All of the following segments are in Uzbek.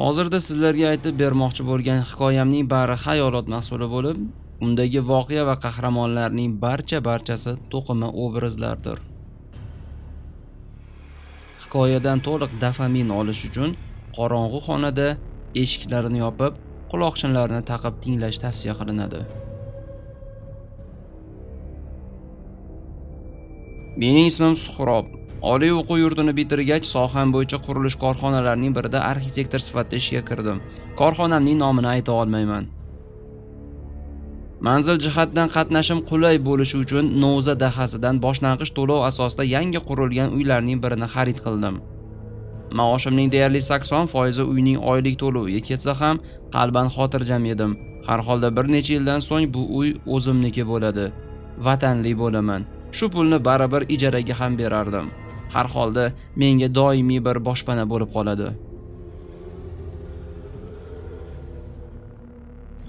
Hozirda sizlarga aytib bermoqchi bo'lgan hikoyamning bari xayolot mahsuli bo'lib, undagi voqea va qahramonlarning barchasi to'qima obrazlardir. Hikoyadan to'liq dopamin olish uchun qorong'u xonada eshiklarni yopib, quloqchinlarni taqib tinglash tavsiya qilinadi. Mening ismim Suhrob. Oliy o'quv yurtini bitirgach, soham bo'yicha qurilish korxonalarining birida arxitektor sifatida ishga kirdim. Korxonamning nomini ayta olmayman. Manzil jihatdan qatnashim qulay bo'lishi uchun Novza dahasidan boshlang'ich to'lov asosida yangi qurilgan uylarning birini xarid qildim. Maoshimning deyarli 80% uyning oylik to'loviga ketsa ham, qalban xotirjam edim. Har holda bir necha yildan so'ng bu uy o'zimniki bo'ladi. Vatanli bo'laman. Shu pulni baribir ijaraga ham berardim. Har holda menga doimiy bir boshpana bo'lib qoladi.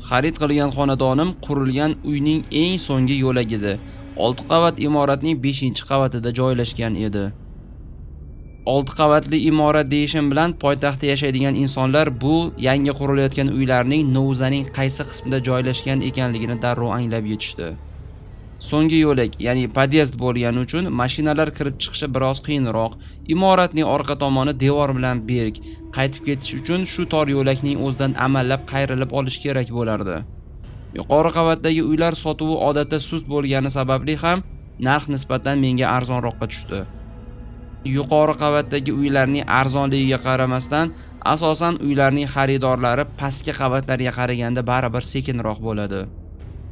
Xarid qilgan xonadonim qurilgan uyning eng so'nggi yo'lagida, 6 qavat imoratning 5-qavatida joylashgan edi. 6 qavatli imorat deyishim bilan poytaxtda yashaydigan insonlar bu yangi qurilayotgan uylarning Novzaning qaysi qismida joylashgan ekanligini darrov anglab yetishdi. So'nggi yo'lak, ya'ni podyezd bo'lgani uchun mashinalar kirib chiqishi biroz qiyinroq. Imoratning orqa tomoni devor bilan berk. Qaytib ketish uchun shu tor yo'lakning o'zidan amallab qayrilib olish kerak bo'lardi. Yuqori qavatdagi uylar sotuvi odatda sust bo'lgani sababli ham narx nisbatan menga arzonroqqa tushdi. Yuqori qavatdagi uylarning arzonligiga qaramasdan, asosan uylarning xaridorlari pastki qavatlarga qaraganda baribir sekinroq bo'ladi.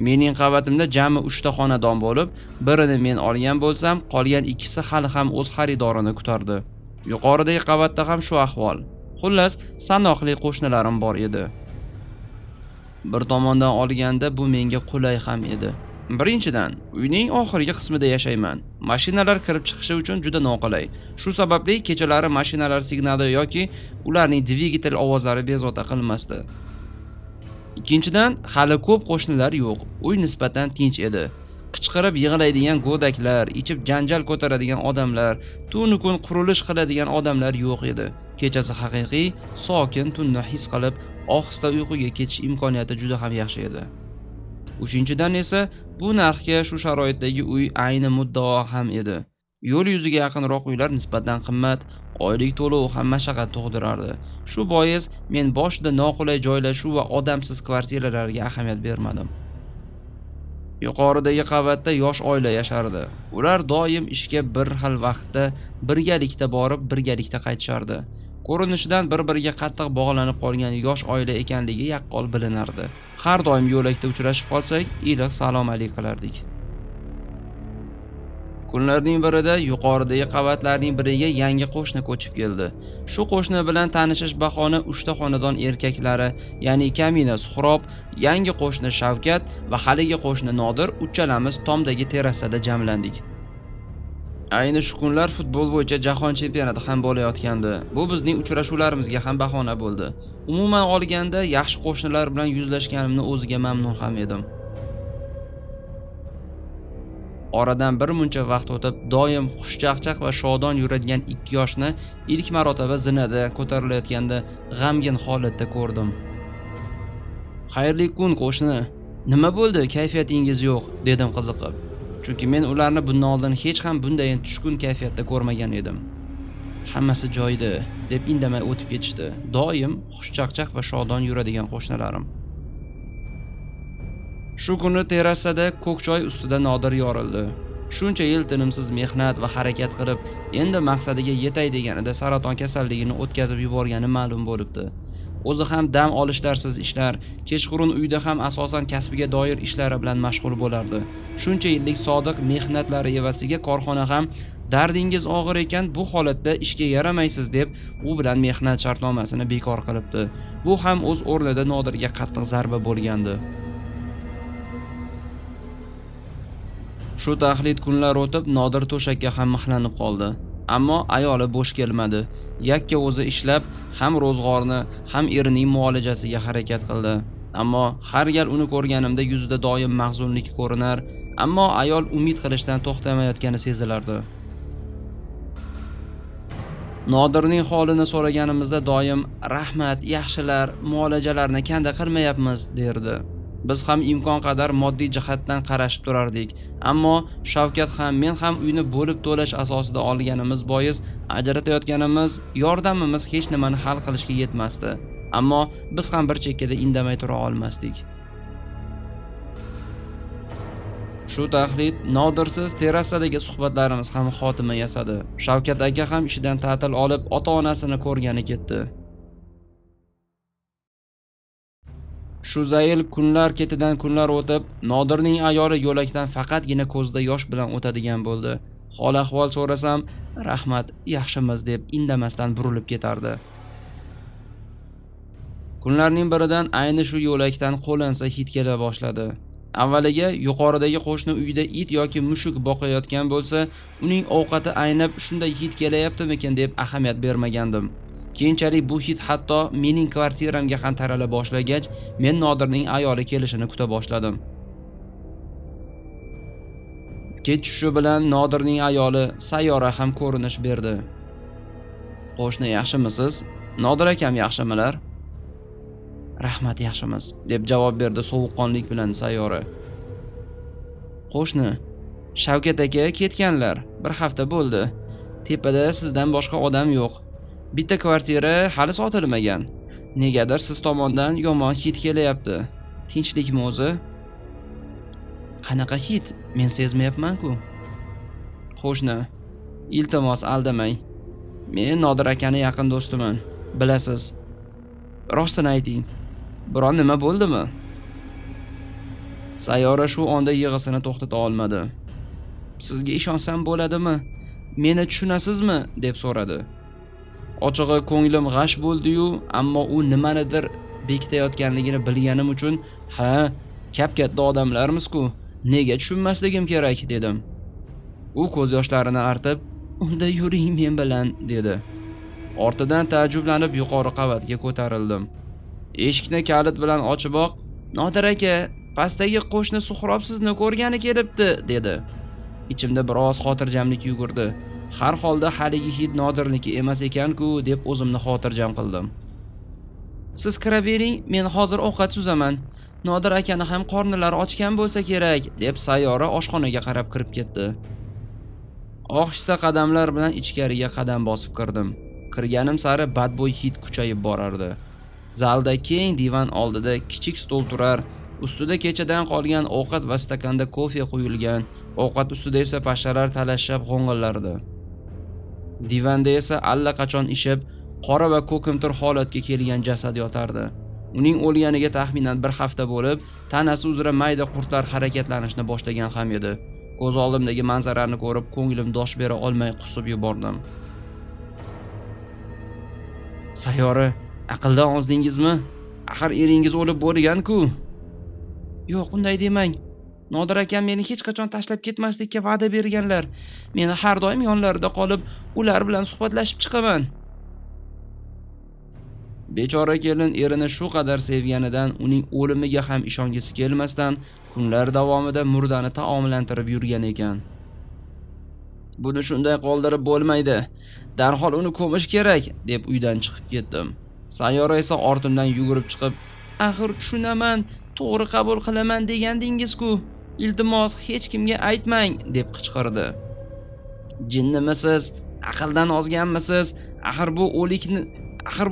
Mening qavatimda jami 3 ta xonadon bo'lib, birini men olgan bo'lsam, qolgan ikkisi hali ham o'z xaridorini kutardi. Yuqoridagi qavatda ham shu ahvol. Xullas, sanoqli qo'shnilarim bor edi. Bir tomondan olganda bu menga qulay ham edi. Birinchidan, uyning oxirgi qismida yashayman. Mashinalar kirib chiqishi uchun juda noqulay. Shu sababli kechalari mashinalar signali yoki ularning dvigatel ovozlari bezovta qilmasdi. Ikkinchidan, hali ko'p qo'shnilar yo'q. Uy nisbatan tinch edi. Qichqirib yig'laydigan go'daklar, ichib janjal ko'taradigan odamlar, tunu kun qurilish qiladigan odamlar yo'q edi. Kechasi haqiqiy sokin tunni his qilib, ohista uyquga ketish imkoniyati juda ham yaxshi edi. Uchinchidan esa, bu narxga shu sharoitdagi uy ayni muddao ham edi. Yo'l yuziga yaqinroq uylar nisbatan qimmat, oylik to'lovi ham mashaqqat tug'dirardi. Shu bois men boshida noqulay joylashuv va odamsiz kvartiralarga ahamiyat bermadim. Yuqoridagi qavatda yosh oila yashardi. Ular doim ishga bir xil vaqtda birgalikda borib, birgalikda qaytishardi. Ko'rinishidan bir-biriga qattiq bog'lanib qolgan yosh oila ekanligi yaqqol bilinardi. Har doim yo'lakda uchrashib qolsak, iliq salom alik qilardik. Kunlarning birida yuqoridagi qavatlarning biriga yangi qo'shni ko'chib keldi. Shu qo'shni bilan tanishish bahona 3 ta xonadon erkaklari, ya'ni kamina Suhrob, yangi qo'shni Shavkat va haligi qo'shni Nodir uchalamiz tomdagi terrasada jamlandik. Ayni shu kunlar futbol bo'yicha jahon chempionati ham bo'layotgandi. Bu bizning uchrashuvlarimizga ham bahona bo'ldi. Umuman olganda, yaxshi qo'shnilar bilan yuzlashganimni o'ziga mamnun ham edim. Oradan bir muncha vaqt o'tib, doim xushchaqchaq va shodon yuradigan 2 yoshni ilk marotaba zinada ko'tarilayotganda g'amgin holatda ko'rdim. Xayrli kun qo'shni. Nima bo'ldi, kayfiyatingiz yo'q, dedim qiziqib. Chunki men ularni bundan oldin hech ham bunday tushkun kayfiyatda ko'rmagan edim. Hammasi joyida, deb indamay o'tib ketishdi. Doim xushchaqchaq va shodon yuradigan qo'shnilarim. Shu kuni terrasada ko'k choy ustida Nodir yorildi. Shuncha yil tinimsiz mehnat va harakat qilib, endi maqsadiga yetay deganida saraton kasalligini o'tkazib yuborgani ma'lum bo'libdi. O'zi ham dam olishlarsiz ishlar, kechqurun uyda ham asosan kasbiga doir ishlari bilan mashg'ul bo'lardi. Shuncha yillik sodiq mehnatlari evaziga korxona ham dardingiz og'ir ekan, bu holatda ishga yaramaysiz deb u bilan mehnat shartnomasini bekor qilibdi. Bu ham o'z o'rnida Nodirga qattiq zarba bo'lgandi. Shu taxlit kunlar o'tib, Nodir to'shakka ham mixlanib qoldi. Ammo ayoli bo'sh kelmadi. Yakka o'zi ishlab, ham ro'zg'orni, ham erining muolajasiga harakat qildi. Ammo har gal uni ko'rganimda yuzida doim mahzunlik ko'rinar, ammo ayol umid qilishdan to'xtamayotgani sezilardi. Nodirning holini so'raganimizda doim "Rahmat, yaxshilar, muolajalarni kanda qilmayapmiz" derdi. Biz ham imkon qadar moddiy jihatdan qarashib turardik. Ammo Shavkat ham men ham uyni bo'lib to'lash asosida olganimiz bois ajratayotganimiz yordamimiz hech nimani hal qilishga yetmasdi. Ammo biz ham bir chekkada indamay tura olmasdik. Shu taxlit Nodirsiz terrasadagi suhbatlarimiz ham xotima yasadi. Shavkat aka ham ishidan ta'til olib, ota-onasini ko'rgani ketdi. Shu zayil kunlar ketidan kunlar o'tib, Nodirning ayoli yo'lakdan faqatgina ko'zida yosh bilan o'tadigan bo'ldi. Hol ahvol so'rasam, "Rahmat, yaxshimiz" deb indamasdan burilib ketardi. Kunlarning biridan ayni shu yo'lakdan qo'lansa hid kela boshladi. Avvaliga yuqoridagi qo'shni uyda it yoki mushuk boqayotgan bo'lsa, uning ovqati aynib shunday hid kelayaptimikin deb ahamiyat bermagandim. Keyinchalik bu hid hatto mening kvartiramga ham tarala boshlagach, men Nodirning ayoli kelishini kuta boshladim. Kech tushishi bilan Nodirning ayoli Sayyora ham ko'rinish berdi. "Qo'shni yaxshimisiz? Nodir akam yaxshimilar?" "Rahmat, yaxshimiz" deb javob berdi sovuqqonlik bilan Sayyora. "Qo'shni, Shavkat aka ketganlar, bir hafta bo'ldi. Tepada sizdan boshqa odam yo'q. Bitta kvartira hali sotilmagan. Negadir siz tomondan yomon hid kelyapti. Tinchlikmi o'zi?" "Qanaqa hid? Men sezmayapman-ku." "Qo'shni, iltimos aldamang. Men Nodir akani yaqin do'stiman, bilasiz. Rostini ayting. Biron nima bo'ldimi?" Sayyora shu onda yig'isini to'xtata olmadi. "Sizga ishonsam bo'ladimi? Meni tushunasizmi?" deb so'radi. Ochig'i ko'nglim g'ash bo'ldi-yu, ammo u nimanidir bekitayotganligini bilganim uchun, "Ha, kap-katta odamlarmiz-ku, nega tushunmasligim kerak?" dedim. U ko'z yoshlarini artib, "Unda yuring men bilan" dedi. Ortidan ta'jublanib yuqori qavatga ko'tarildim. Eshikni kalit bilan ochiboq, "Nodir aka, pastdagi qo'shni Suhrob sizni ko'rgani kelibdi" dedi. Ichimda biroz xotirjamlik yugurdi. Har holda haligi hid Nodirniki emas ekan-ku deb o'zimni xotirjam qildim. "Siz kiravering, men hozir ovqat suzaman. Nodir akani ham qornilari ochgan bo'lsa kerak" deb Sayyora oshxonaga qarab kirib ketdi. Ohista qadamlar bilan ichkariga qadam bosib kirdim. Kirganim sari badbo'y hid kuchayib borardi. Zalda keng divan oldida kichik stol turar, ustida kechadan qolgan ovqat va stakanda kofe quyilgan, ovqat ustida esa pashalar talashib g'o'ng'illardi. Divanda esa allaqachon ishib, qora va ko'kimtir holatga kelgan jasad yotardi. Uning o'lganiga taxminan bir hafta bo'lib, tanasi uzra mayda qurtlar harakatlanishni boshlagan ham edi. Ko'z oldimdagi manzarani ko'rib, ko'nglim dosh bera olmay qusib yubordim. "Sayyora, aqldan ozdingizmi? Axir eringiz o'lib bo'lgan-ku." "Yo'q, unday demang. Nodir akam meni hech qachon tashlab ketmaslikka va'da berganlar. Meni har doim yonlarida qolib, ular bilan suhbatlashib chiqaman." Bechora kelin erini shu qadar sevganidan uning o'limiga ham ishongisi kelmasdan kunlar davomida murdani taomlantirib yurgan ekan. "Buni shunday qoldirib bo'lmaydi. Darhol uni ko'mish kerak" deb uydan chiqib ketdim. Sayyora esa ortimdan yugurib chiqib, "Axir tushunaman, to'g'ri qabul qilaman degandingiz-ku. Iltimos, hech kimga aytmang" deb qichqirdi. "Jinnimisiz? Aqldan ozganmisiz? Axir bu o'likni, axir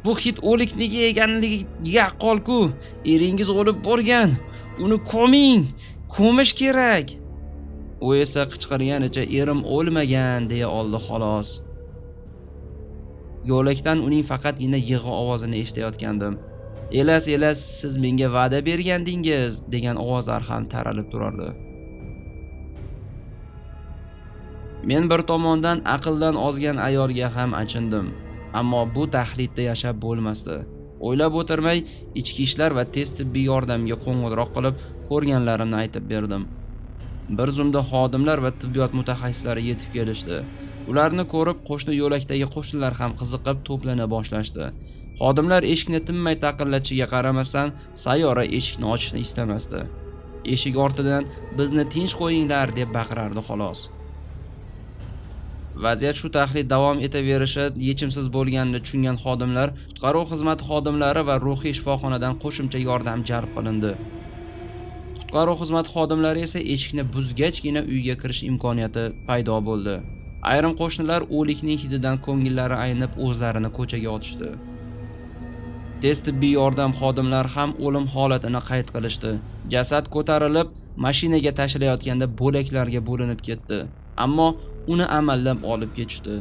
bu hid o'likniki ekanligi yaqqol-ku. Eringiz o'lib bo'lgan. Uni ko'ming, ko'mish kerak." U esa qichqirganicha "Erim o'lmagan" deya oldi xolos. Yo'lakdan uning faqatgina yig'i ovozini eshitayotgandim. "Elas, elas, siz menga va'da bergandingiz" degan ovozlar ham taralib turardi. Men bir tomondan aqldan ozgan ayolga ham achindim. Ammo bu tahlitda yashab bo'lmasdi. O'ylab o'tirmay ichki ishlar va tez tibbiy yordamga qo'ng'iroq qilib ko'rganlarimni aytib berdim. Bir zumda xodimlar va tibbiyot mutaxassislari yetib kelishdi. Ularni ko'rib qo'shni yo'lakdagi qo'shnilar ham qiziqib to'plana boshlashdi. Xodimlar eshikni tinmay taqillatishiga qaramasdan Sayyora eshikni ochishni istamasdi. Eshik ortidan "Bizni tinch qo'yinglar" deb baqirardi xolos. Vaziyat shu taxlit davom etaverishi yechimsiz bo'lganini tushungan xodimlar qutqaruv xizmati xodimlari va ruhiy shifoxonadan qo'shimcha yordam jalb qilindi. Qutqaruv xizmati xodimlari esa eshikni buzgachgina uyga kirish imkoniyati paydo bo'ldi. Ayrim qo'shnilar o'likning hididan ko'ngillari aynib o'zlarini ko'chaga otishdi. Tez tibbiy yordam xodimlari ham o'lim holatini qayd qilishdi. Jasad ko'tarilib, mashinaga tashlayotganda bo'laklarga bo'linib ketdi. Ammo uni amallab olib ketishdi.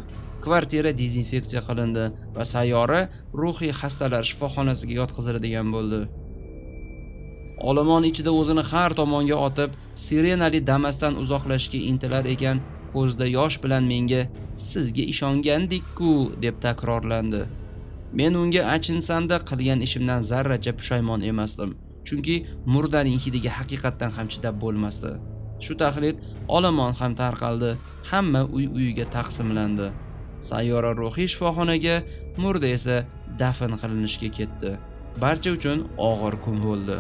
Kvartira dezinfeksiya qilindi va Sayyora ruhiy xastalar shifoxonasiga yotqiziladigan bo'ldi. Olomon ichida o'zini har tomonga otib, sirenali Damasdan uzoqlashishga intilar ekan, ko'zida yosh bilan menga "Sizga ishongandik-ku" deb takrorlandi. Men unga achinsamda qilgan ishimdan zarracha pushaymon emasdim. Chunki murdaning hidiga haqiqatdan ham chidab bo'lmasdi. Shu taxlit olomon ham tarqaldi, hamma uy-uyiga taqsimlandi. Sayyora ruhiy shifoxonaga, murda esa dafn qilinishga ketdi. Barcha uchun og'ir kun bo'ldi.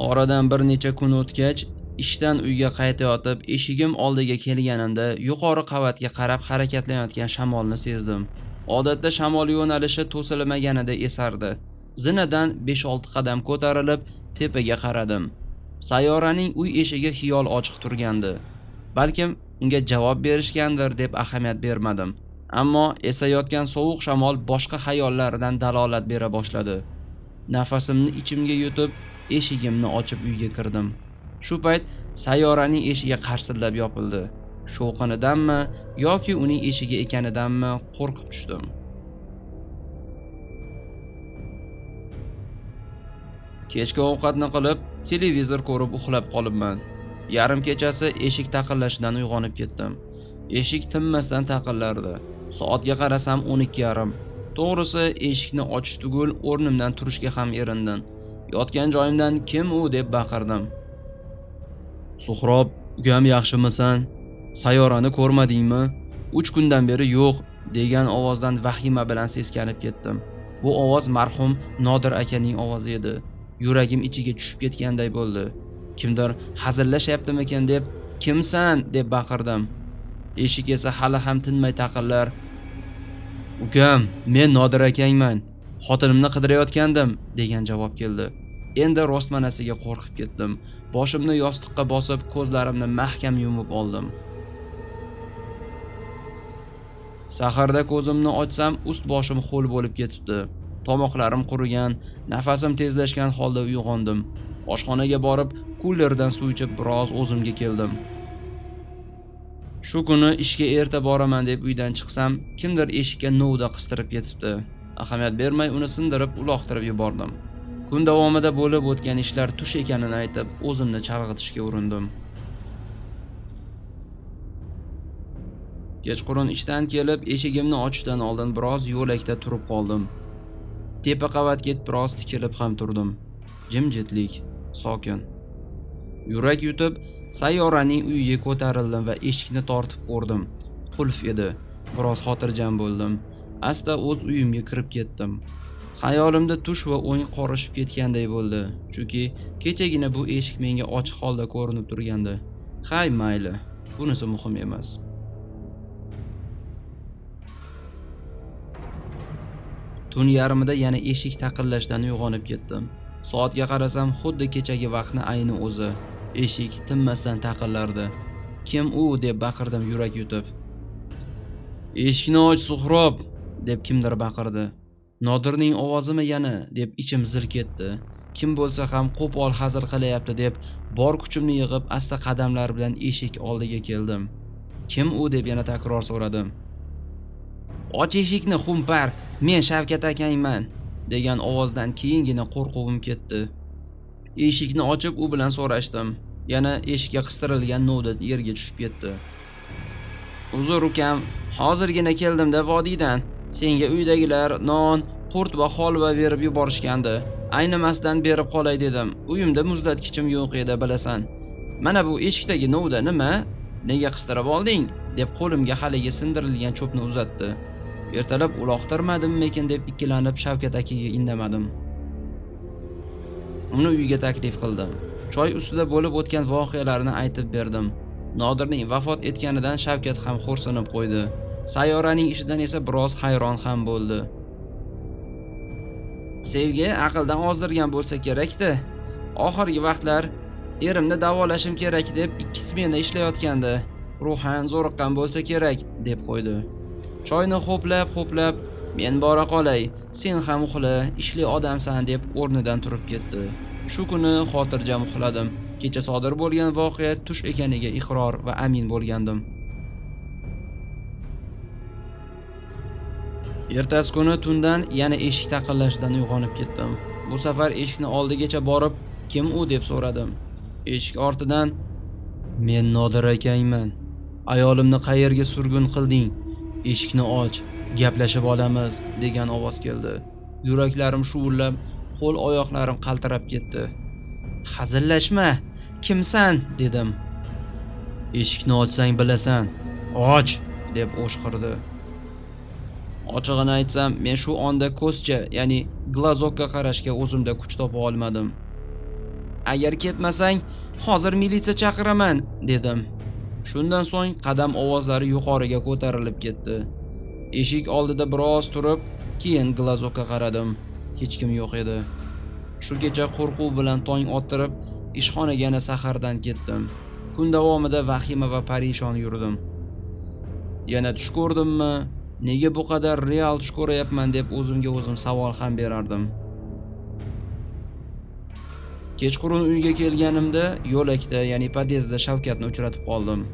Oradan bir necha kun o'tgach, ishdan uyga qaytayotib, eshigim oldiga kelganimda yuqori qavatga qarab harakatlanayotgan shamolni sezdim. Odatda shamol yo'nalishi to'silmaganida esardi. Zinadan 5-6 qadam ko'tarilib, tepaga qaradim. Sayyoraning uy eshigi xiyol ochiq turgandi. Balkim unga javob berishgandir deb ahamiyat bermadim. Ammo esayotgan sovuq shamol boshqa xayollaridan dalolat bera boshladi. Nafasimni ichimga yutib, eshigimni ochib uyga kirdim. Shu payt Sayyoraning eshigi qarsillab yopildi. Shovqinidanmi yoki uning eshigi ekanidanmi qo'rqib tushdim. Kechki ovqatni qilib, televizor ko'rib uxlab qolibman. Yarim kechasi eshik taqillashidan uyg'onib ketdim. Eshik tinmasdan taqillardi. Soatga qarasam 12:30. To'g'risi, eshikni ochish tugul, o'rnimdan turishga ham erindim. Yotgan joyimdan "Kim u?" deb baqirdim. "Suhrob, ukam yaxshimisan? Sayyorani ko'rmadingmi? 3 kundan beri yo'q" degan ovozdan vahima bilan seskanib ketdim. Bu ovoz marhum Nodir akaning ovozi edi. Yuragim ichiga tushib ketganday bo'ldi. Kimdir hazillashyaptimikan deb "Kimsan?" deb baqirdim. Eshik esa hali ham tinmay taqillar. "Ukam, men Nodir akangman. Xotinimni qidirayotgandim" degan javob keldi. Endi rostmanasiga qo'rqib ketdim. Boshimni yostiqqa bosib, ko'zlarimni mahkam yumib oldim. Saharda ko'zimni ochsam, ust boshim ho'l bo'lib ketibdi. Tomoqlarim qurigan, nafasim tezlashgan holda uyg'ondim. Oshxonaga borib, kullerdan suv ichib biroz o'zimga keldim. Shu kuni ishga erta boraman deb uydan chiqsam, kimdir eshikka novda qistirib ketibdi. Ahamiyat bermay uni sindirib, uloqtirib yubordim. Kun davomida bo'lib o'tgan ishlar tush ekanini aytib, o'zimni chalg'itishga urindim. Kechqurun ishdan kelib, eshigimni ochishdan oldin biroz yo'lakda turib qoldim. Tepa qavatga biroz tikilib ham turdim. Jimjitlik, sokin. Yurak yutib, Sayyoraning uyiga ko'tarildim va eshikni tortib ko'rdim. Qulf edi. Biroz xotirjam bo'ldim. Asta o'z uyimga kirib ketdim. Xayolimda tush va o'ng qorishib ketganday bo'ldi. Chunki kechagina bu eshik menga ochiq holda ko'rinib turgandi. Hay, mayli, bunisi muhim emas. Tun yarmida yana eshik taqillashdan uyg'onib ketdim. Soatga qarasam, xuddi kechagi vaqtni ayni o'zi. Eshik tinmasdan taqillardi. "Kim u?" deb baqirdim yurak yutib. "Eshikni och, Suhrob!" deb kimdir baqirdi. Nodirning ovozimi yana deb ichim zil ketdi. Kim bo'lsa ham qo'pol hazil qilyapti deb bor kuchimni yig'ib asta qadamlar bilan eshik oldiga keldim. "Kim u?" deb yana takror so'radim. "Och eshikni, xumpar, men Shavkat akangman" degan ovozdan keyingina qo'rquvim ketdi. Eshikni ochib u bilan so'rashdim. Yana eshikka qistirilgan novda yerga tushib ketdi. "Uzr ukam, hozirgina keldim-da vodiydan. Senga uydagilar non, qurt va holva berib yuborishgandi. Aynimasdan berib qolay dedim. Uyimda muzlatgichim yo'q edi, bilasan. Mana bu eshikdagi novda nima? Nega qistirib olding?" deb qo'limga haligi sindirilgan cho'pni uzatdi. Ertalab uloqtirmadimmikin deb ikkilanib Shavkat akaga indamadim. Uni uyga taklif qildim. Choy ustida bo'lib o'tgan voqealarni aytib berdim. Nodirning vafot etganidan Shavkat ham xo'rsinib qo'ydi. Sayyoraning ishidan esa biroz hayron ham bo'ldi. Sevgi aqldan ozdirgan bo'lsa kerak-da. Oxirgi vaqtlar erimni davolashim kerak deb 2 smena ishlayotgandi. Ruhan zo'riqqan bo'lsa kerak, deb qo'ydi. Choyni ho'plab-ho'plab, men bora qolay, sen ham uxla, ishli odamsan deb o'rnidan turib ketdi. Shu kuni xotirjam uxladim. Kecha sodir bo'lgan voqea tush ekaniga iqror va amin bo'lgandim. Ertasi kuni tundan yana eshik taqillashidan uyg'onib ketdim. Bu safar eshikni oldigacha borib, kim u deb so'radim. Eshik ortidan men Nodir akangman. Ayolimni qayerga surgun qilding? Eshikni och, gaplashib olamiz degan ovoz keldi. Yuraklarim shuvullab, qo'l oyoqlarim qaltirab ketdi. Hazillashma, kimsan dedim. Eshikni ochsang bilasan. Och deb o'shqirdi. Ochig'ini aytsam, men shu onda ko'zcha, ya'ni glazokka qarashga o'zimda kuch topa olmadim. Agar ketmasang, hozir militsiya chaqiraman dedim. Shundan so'ng qadam ovozlari yuqoriga ko'tarilib ketdi. Eshik oldida biroz turib, keyin glazokka qaradim. Hech kim yo'q edi. Shu kecha qo'rquv bilan tong ottirib, ishxonaga yana sahardan ketdim. Kun davomida vahima va parishon yurdim. Yana tush ko'rdimmi? Nega bu qadar real tush ko'rayapman deb o'zimga o'zim savol ham berardim. Kechqurun uyga kelganimda yo'lakda, ya'ni podyezdda Shavkatni uchratib qoldim.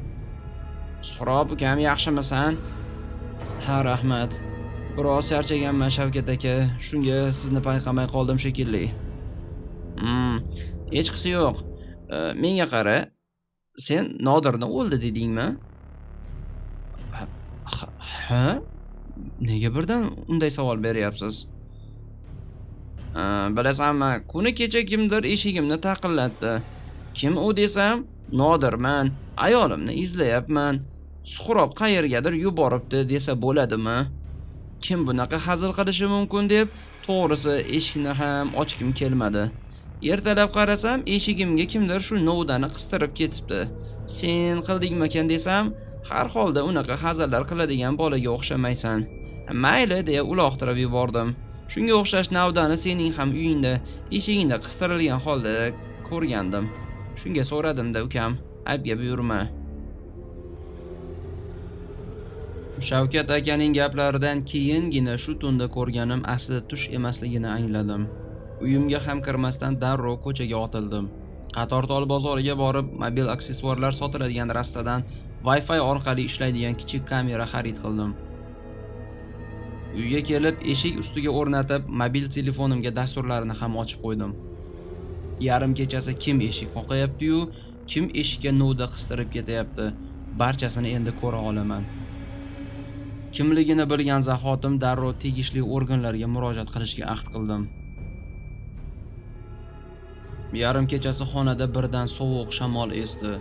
Suhrob ukam, yaxshimisan? Ha, rahmat. Biroz charchaganman Shavkat aka, shunga sizni payqamay qoldim shekilli. Hechqisi yo'q. Menga qara, sen Nodirni o'ldi dedingmi? Ha? Nega birdan unday savol beryapsiz? Bilasanmi, kuni kecha kimdir eshigimni taqillatdi. Kim u desam, Nodirman, ayolimni izlayapman. Suhrob qayergadir yuboribdi desa bo'ladimi? Kim bunaqa hazil qilishi mumkin deb, to'g'risi eshikni ham ochgim kelmadi. Ertalab qarasam, eshigimga kimdir shu novdani qistirib ketibdi. Sen qildingmikan desam, har holda unaqa hazillar qiladigan bolaga o'xshamaysan. Mayli deya uloqtirib yubordim. Shunga o'xshash navdani sening ham uyingda, eshigingda qistirilgan holda ko'rgandim. Shunga so'radim-da ukam, aybga buyurma. Shavkat akaning gaplaridan keyingina shu tunda ko'rganim aslida tush emasligini angladim. Uyimga ham kirmasdan darrov ko'chaga otildim. Qatortol bozoriga borib, mobil aksessuarlar sotiladigan rastadan Wi-Fi orqali ishlaydigan kichik kamera xarid qildim. Uyga kelib, eshik ustiga o'rnatib, mobil telefonimga dasturlarni ham ochib qo'ydim. Yarim kechasi kim eshik qoqayapti-yu, kim eshikka novda qistirib ketayapti, barchasini endi ko'ra olaman. Kimligini bilgan zahotim darrov tegishli organlarga murojaat qilishga ahd qildim. Yarim kechasi xonada birdan sovuq shamol esdi.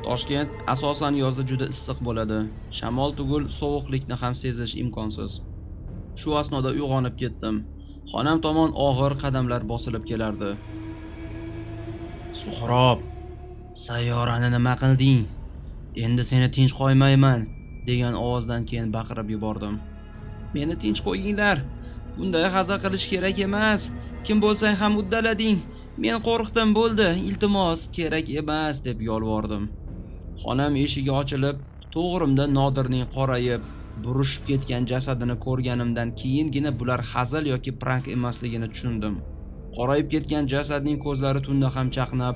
Toshkent asosan yozda juda issiq bo'ladi. Shamol tugul sovuqlikni ham sezish imkonsiz. Shu asnoda uyg'onib ketdim. Xonam tomon og'ir qadamlar bosilib kelardi. Suhrob, sayyorani nima qilding? Endi seni tinch qo'ymayman, degan ovozdan keyin baqirib yubordim. Meni tinch qo'yinglar. Bunday hazil qilish kerak emas. Kim bo'lsang ham uddalading. Men qo'rqdim, bo'ldi. Iltimos, kerak emas, deb yolvordim. Xonam eshigi ochilib, to'g'rimda Nodirning qorayib, burishib ketgan jasadini ko'rganimdan keyingina bular hazil yoki prank emasligini tushundim. Qorayib ketgan jasadning ko'zlari tunda ham chaqnab,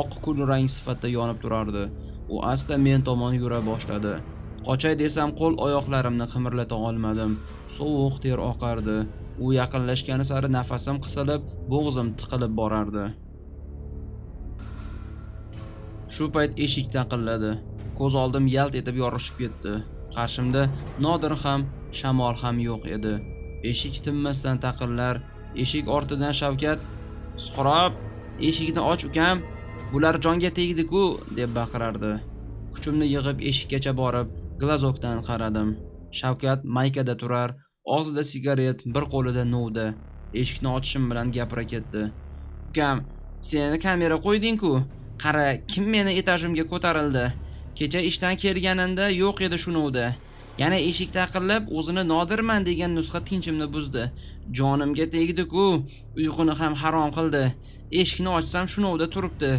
oq kulrang sifatida yonib turardi. U asta men tomon yura boshladi. Qochay desam qo'l oyoqlarimni qimirlata olmadim. Sovuq ter oqardi. U yaqinlashgani sari nafasim qisilib, bo'g'zim tiqilib borardi. Shu payt eshik taqilladi. Ko'z oldim yalt etib yorishib ketdi. Qarshimda Nodir ham, Shamol ham yo'q edi. Eshik tinmasdan taqillar. Eshik ortidan Shavkat, "Suhrob, eshikni och ukam, bular jonga tegdi-ku" deb baqirardi. Kuchimni yig'ib eshikkacha borib, glazokdan qaradim. Shavkat maykada turar, og'zida sigaret, bir qo'lida novda. Eshikni ochishim bilan gapira ketdi. "Ukam, Sen kamera qo'yding-ku. Qara, kim meni etajimga ko'tarildi? Kecha ishdan kelganimda yo'q edi shunovda. Yana eshik taqillab, o'zini Nodirman degan nusxa tinchimni buzdi. Jonimga tegdi-ku, uyquni ham harom qildi. Eshikni ochsam shunovda turibdi.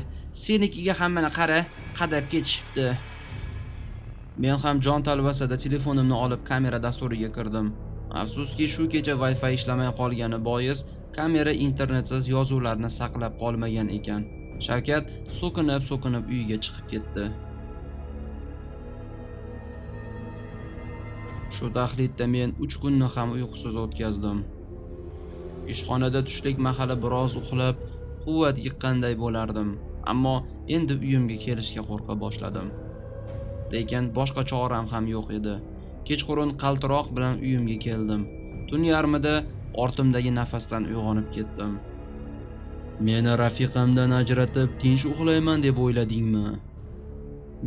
Senikiga hammani qara, qadab ketishibdi. Men ham jon talvasada telefonimni olib kamera dasturiga kirdim. Afsuski, shu kecha Wi-Fi ishlamay qolgani bois kamera internetsiz yozuvlarni saqlab qolmagan ekan. Shavkat so'kinib-so'kinib uyiga chiqib ketdi. Shu taxlitda men 3 kunni ham uyqusiz o'tkazdim. Ishxonada tushlik mahali biroz uxlab, quvvat yiqqanday bo'lardim, ammo endi uyimga kelishga qo'rqa boshladim. Lekin boshqa choram ham yo'q edi. Kechqurun qaltiroq bilan uyimga keldim. Tun yarmida ortimdagi nafasdan uyg'onib ketdim. Meni rafiqamdan ajratib tinch uxlayman deb o'yladingmi?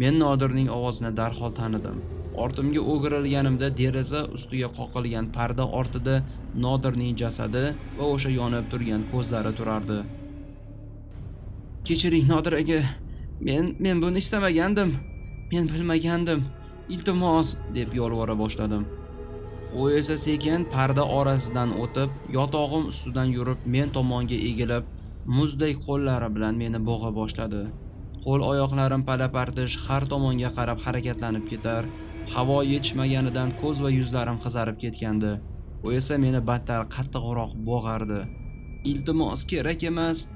Men Nodirning ovozini darhol tanidim. Ortimga o'girilganimda deraza ustiga qoqilgan parda ortida Nodirning jasadi va o'sha yonib turgan ko'zlari turardi. Kechiring Nodir aka, men buni istamagandim. Men bilmagandim. Iltimos, deb yolvora boshladim. U esa sekin parda orasidan o'tib, yotog'im ustidan yurib men tomonga egilib, muzdek qo'llari bilan meni bo'g'a boshladi. Qo'l oyoqlarim palapartish har tomonga qarab harakatlanib ketar. Havo yetishmaganidan ko'z va yuzlarim qizarib ketgandi. U esa meni battar qattiqroq bo'g'ardi. Iltimos, kerak emas.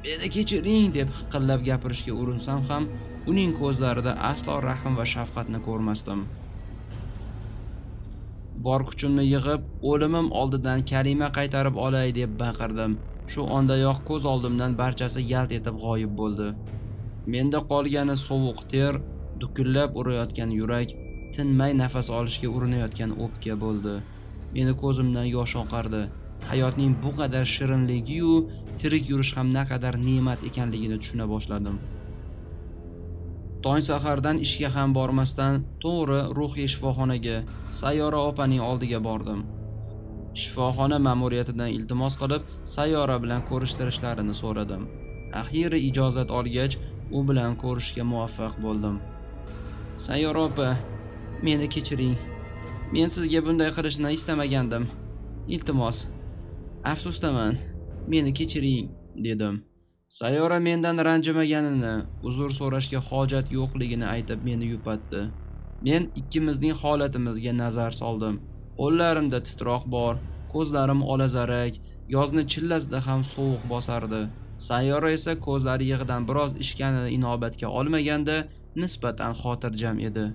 Meni kechiring, deb hiqillab gapirishga urinsam ham uning ko'zlarida aslo rahm va shafqatni ko'rmasdim. Bor kuchimni yig'ib, o'limim oldidan kalima qaytarib olay deb baqirdim. Shu ondayoq ko'z oldimdan barchasi yalt etib g'oyib bo'ldi. Menda qolgani sovuq ter, dukullab urayotgan yurak, tinmay nafas olishga urinayotgan o'pka bo'ldi. Meni ko'zimdan yosh oqardi. Hayotning bu qadar shirinligi-yu, tirik yurish ham naqadar ne'mat ekanligini tushuna boshladim. Tong sahardan ishga ham bormasdan to'g'ri ruhiy shifoxonaga, Sayyora opaning oldiga bordim. Shifoxona ma'muriyatidan iltimos qilib, Sayyora bilan ko'rishtirishlarini so'radim. Axiyri ijozat olgach, u bilan ko'rishga muvaffaq bo'ldim. Sayyora opa, meni kechiring. Men sizga bunday qilishni istamagandim. Iltimos. Afsusdaman. Meni kechiring, dedim. Sayyora mendan ranjimaganini, uzr so'rashga hojat yo'qligini aytib meni yupatdi. Men ikkimizning holatimizga nazar soldim. Qo'llarimda titroq bor, ko'zlarim olazarak, yozni chillasida ham sovuq bosardi. Sayyora esa ko'zlari yig'idan biroz ishganini inobatga olmaganda nisbatan xotirjam edi.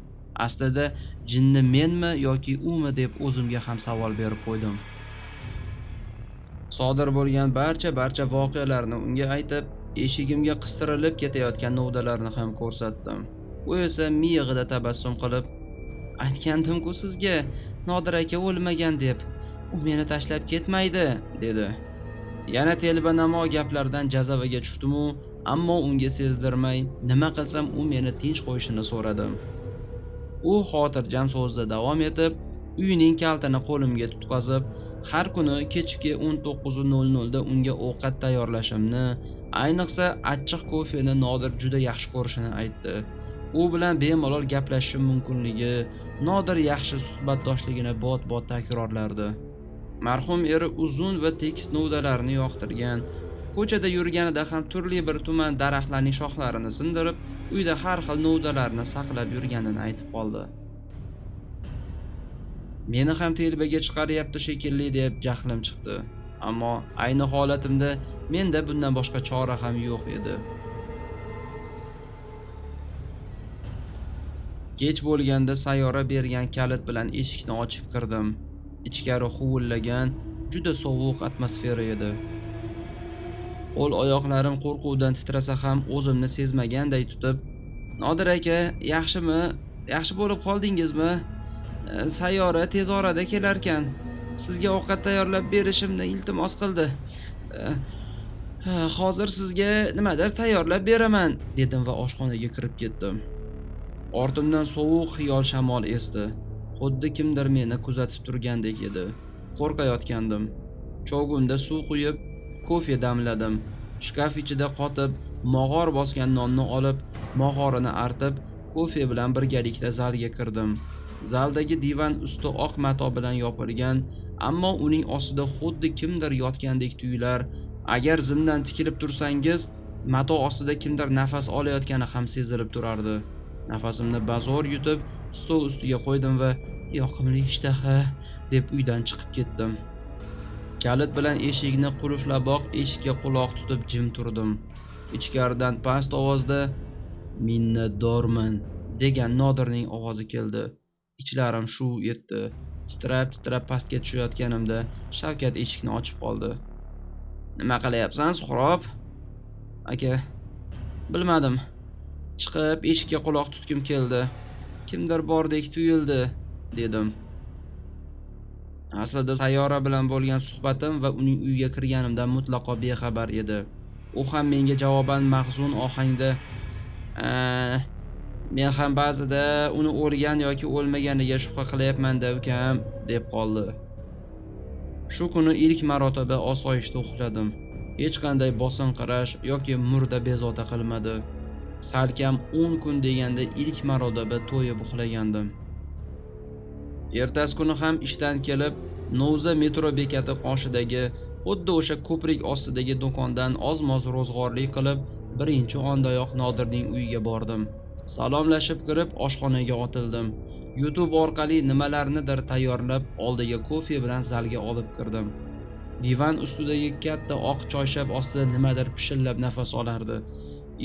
Aslida jinni menmi yoki umi deb o'zimga ham savol berib qo'ydim. Sodir bo'lgan barcha voqealarni unga aytib, eshigimga qistirilib ketayotgan novdalarni ham ko'rsatdim. U esa miyig'ida tabassum qilib, aytgandim-ku sizga, Nodir aka o'lmagan deb. U meni tashlab ketmaydi, dedi. Yana telbanamo gaplardan jazavaga tushdim-u, ammo unga sezdirmay, nima qilsam u meni tinch qo'yishini so'radim. U xotirjam so'zda davom etib, uyning kalitini qo'limga tutqazib, har kuni kechki 19:00 da unga ovqat tayyorlashimni, ayniqsa achchiq kofeni Nodir juda yaxshi ko'rishini aytdi. U bilan bemalol gaplashishim mumkinligi, Nodir yaxshi suhbatdoshligini bot-bot takrorlardi. Marhum eri uzun va tekis novdalarni yoqtirgan, ko'chada yurganida ham turli bir tuman daraxtlarning shoxlarini sindirib, uyda har xil novdalarni saqlab yurganini aytib qoldi. Meni ham telbaga chiqaryapti shekilli deb jahlim chiqdi. Ammo ayni holatimda menda bundan boshqa chora ham yo'q edi. Kech bo'lganda Sayyora bergan kalit bilan eshikni ochib kirdim. Ichkari huvillagan, juda sovuq atmosfera edi. Qo'l oyoqlarim qo'rquvdan titrasa ham o'zimni sezmaganday tutib, Nodir aka, yaxshimi? Yaxshi bo'lib qoldingizmi? Sayyora tez orada kelarkan. Sizga ovqat tayyorlab berishimni iltimos qildi. Hozir sizga nimadir tayyorlab beraman, dedim va oshxonaga kirib ketdim. Ortimdan sovuq xiyol shamol esdi. Xuddi kimdir meni kuzatib turgandek edi. Qo'rqayotgandim. Chovgunda suv quyib, kofe damladim. Shkaf ichida qotib, mog'or bosgan nonni olib, mog'orini artib, kofe bilan birgalikda zalga kirdim. Zaldagi divan usti oq mato bilan yopilgan, ammo uning ostida xuddi kimdir yotgandek tuyular. Agar zimdan tikilib tursangiz, mato ostida kimdir nafas olayotgani ham sezilib turardi. Nafasimni bazo'r yutib, stol ustiga qo'ydim va yoqimli ishtaha deb uydan chiqib ketdim. Kalit bilan eshikni qulflaboq eshikka quloq tutib jim turdim. Ichkaridan past ovozda "Minnatdorman" degan Nodirning ovozi keldi. Ichlarim shuv etdi. Titrab-titrab pastga tushayotganimda Shavkat eshikni ochib qoldi. "Nima qilyapsan, Suhrob?" "Aka, bilmadim. Chiqib eshikka quloq tutgim keldi. Kimdir bordek tuyuldi", dedim. Aslida Sayyora bilan bo'lgan suhbatim va uning uyiga kirganimdan mutlaqo bexabar edi. U ham menga javoban mahzun ohangda, "Men ham ba'zida uni o'lgan yoki o'lmaganiga shubha qilyapman-da ukam", deb qoldi. Shu kuni ilk marotaba osoyishta uxladim. Hech qanday bosinqirash yoki murda bezovta qilmadi. Salkam 10 kun deganda ilk marotaba to'yib uxlagandim. Ertasi kuni ham ishdan kelib, Novza metro bekati qoshidagi xuddi o'sha ko'prik ostidagi do'kondan ozmoz ro'zg'orlik qilib, birinchi ondayoq Nodirning uyiga bordim. Salomlashib kirib, oshxonaga otildim. YouTube orqali nimalarnidir tayyorlab, oldiga kofe bilan zalga olib kirdim. Divan ustidagi katta oq choyshab ostida nimadir pishillab nafas olardi.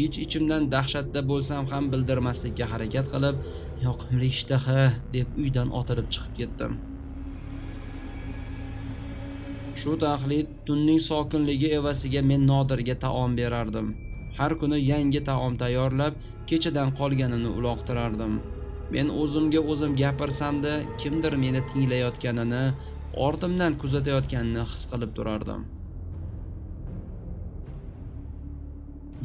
Ich-ichimdan dahshatda bo'lsam ham bildirmaslikka harakat qilib, yoqimli ishtaha deb uydan otilib chiqib ketdim. Shu taxlit tunning sokinligi evaziga men Nodirga taom berardim. Har kuni yangi taom tayyorlab, kechadan qolganini uloqtirardim. Men o'zimga o'zim gapirsam-da, kimdir meni tinglayotganini, ortimdan kuzatayotganini his qilib turardim.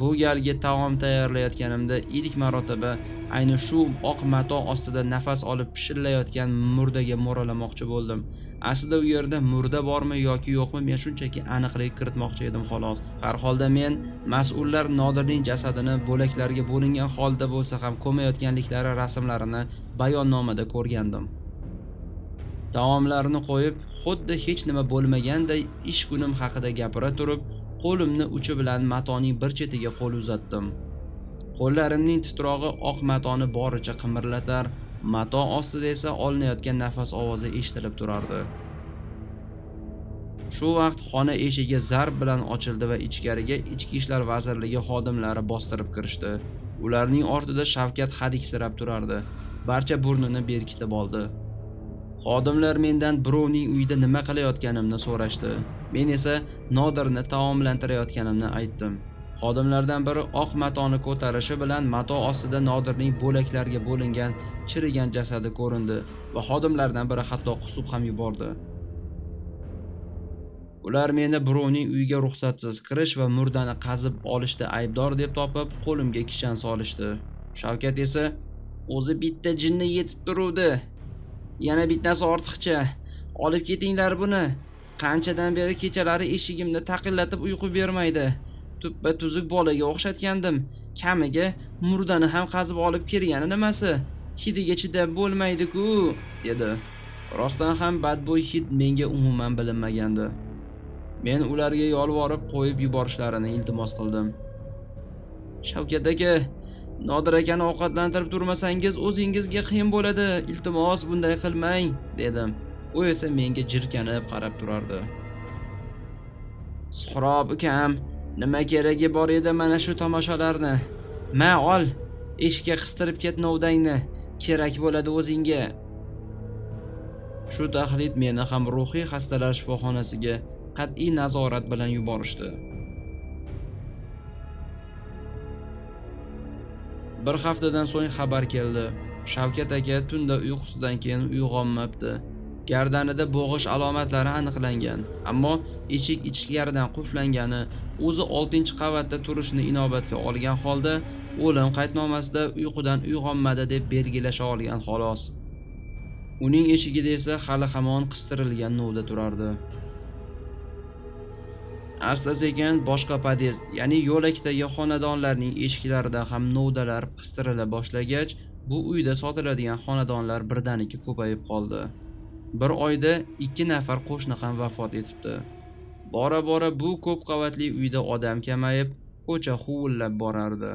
Bu galgi taom tayyorlayotganimda ilk marotaba ayni shu oq mato ostida nafas olib pishillayotgan murdaga mo'ralamoqchi bo'ldim. Aslida u yerda murda bormi yoki yo'qmi, men shunchaki aniqlik kiritmoqchi edim xolos. Har holda men mas'ullar Nodirning jasadini bo'laklarga bo'lingan holda bo'lsa ham ko'mayotganliklari rasmlarini bayonnomada ko'rgandim. Taomlarni qo'yib, xuddi hech nima bo'lmaganday ish kunim haqida gapira turib, qo'limni uchi bilan matoning bir chetiga qo'l uzatdim. Qo'llarimning titrog'i oq matoni boricha qimirlatar, mato ostida esa olinayotgan nafas ovozi eshitilib turardi. Shu vaqt xona eshigi zarb bilan ochildi va ichkariga Ichki ishlar vazirligi xodimlari bostirib kirishdi. Ularning ortida Shavkat hadiksirab turardi. Barcha burnini berkitib oldi. Xodimlar mendan birovning uyida nima qilayotganimni so'rashdi. Men esa Nodirni taomlantirayotganimni aytdim. Xodimlardan biri oq matoni ko'tarishi bilan mato ostida Nodirning bo'laklarga bo'lingan chirigan jasadi ko'rindi va xodimlardan biri hatto qusib ham yubordi. Ular meni birovning uyiga ruxsatsiz kirish va murdani qazib olishda aybdor deb topib, qo'limga kishan solishdi. Shavkat esa "O'zi bitta jinni yetib turuvdi. Yana bittasi ortiqcha. Olib ketinglar buni. Qanchadan beri kechalari eshigimni taqillatib uyqu bermaydi. Tuppa tuzuk bolaga o'xshatgandim. Kamiga murdani ham qazib olib kelgani nimasi? Hidiga chidab bo'lmaydi-ku", dedi. Rostdan ham badbo'y hid menga umuman bilinmagandi. Men ularga yolvorib qo'yib yuborishlarini iltimos qildim. "Shavkat aka, Nodir akani ovqatlantirib turmasangiz o'zingizga qiyin bo'ladi. Iltimos, bunday qilmang", dedim. U esa menga jirkanib qarab turardi. "Suhrob ukam, nima keragi bor edi mana shu tomoshalarni? Ma ol, eshikka qistirib ket novdangni. Kerak bo'ladi o'zingga." Shu taxlit meni ham ruhiy xastalar shifoxonasiga qat'iy nazorat bilan yuborishdi. Bir haftadan so'ng xabar keldi. Shavkat aka tunda uyqusidan keyin uyg'onmabdi. Gardanida bo'g'ish alomatlari aniqlangan, ammo eshik ichkaridan qulflangani, o'zi 6-qavatda turishini inobatga olgan holda o'lim qaydnomasida uyqudan uyg'onmadi deb belgilasha olgan xolos. Uning eshigida esa hali hamon qistirilgan novda turardi. Asta-sekin boshqa podyezd, ya'ni yo'lakdagi xonadonlarning eshiklarida ham novdalar qistirila boshlagach, bu uyda sotiladigan xonadonlar birdaniga ko'payib qoldi. Bir oyda 2 nafar qo'shni ham vafot etibdi. Bora-bora bu ko'p qavatli uyda odam kamayib, ko'cha huvillab borardi.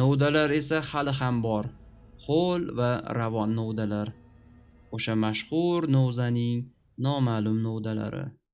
Novdalar esa hali ham bor. Ho'l va ravon novdalar. O'sha mashhur novzaning noma'lum novdalari.